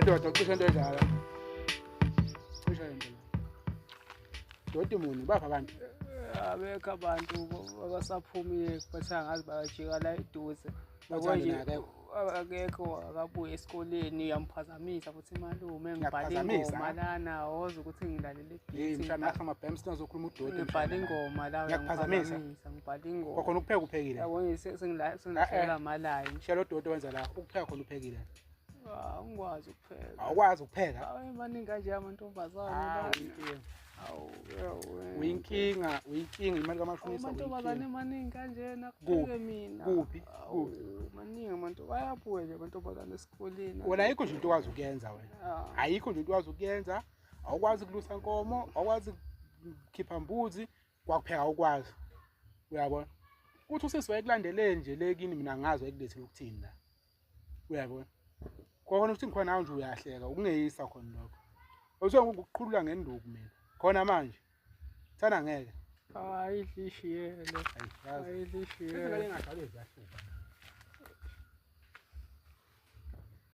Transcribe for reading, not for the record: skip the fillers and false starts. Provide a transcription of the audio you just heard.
Ndoda cishe into enjalo. Cishe into la. Doti muni bapha abantu. Abekho abantu abasaphumile bathi angazi bayajika la eduze. Yabo Bathanda nje naye akekho. Akekho, akabuye esikoleni, uyamphazamisa futhi malume, ngibhala Ngiyakuphazamisa, ingoma ha? lana, woza ukuthi ngilalele Hey i-beat. mshana akha amabhems nazokhuluma udoti. Ngibhala ingoma la, Ngiyakuphazamisa. uyamphazamisa, ngibhala ingoma. Kwakhona ukupheka uphekile. Yabo nje sengilahlekelwa amalayini. Shela udoti wenza la ukupheka khona uphekile. Ah, ungikwazi ukupheka. Awukwazi ukupheka. Awu, maningi kanje amantombazane Ah, la. uyinkinga. Awu, yawe. Uyinkinga, uyinkinga imali kamashonisa Amantombazane uyinkinga. maningi kanjena Kuphi? kupheke mina. Kuphi? Awu, Kuphi? maningi amanto bayabuya nje amantombazane esikoleni. Wena ayikho nje into okwazi ukuyenza wena. Ah, Ayikho nje into okwazi ukuyenza. Awukwazi ukulusa nkomo, awukwazi ukukhipha mbuzi, kwakupheka awukwazi. Uyabona? Kuthi usisi wayekulandeleni nje le kini mina ngazi wayekulethela ukuthini la. Uyabona? Khona ukuthi ngikhona nawe nje uyahleka, ukungeyisa khona lokho. Usuke ngokuqhulula ngenduku mina. Khona manje. Thana ngeke. Ayidlishiyele. Ayi, yazi. Ayidlishiyele. Izingane engadlalwe ziyahlupha.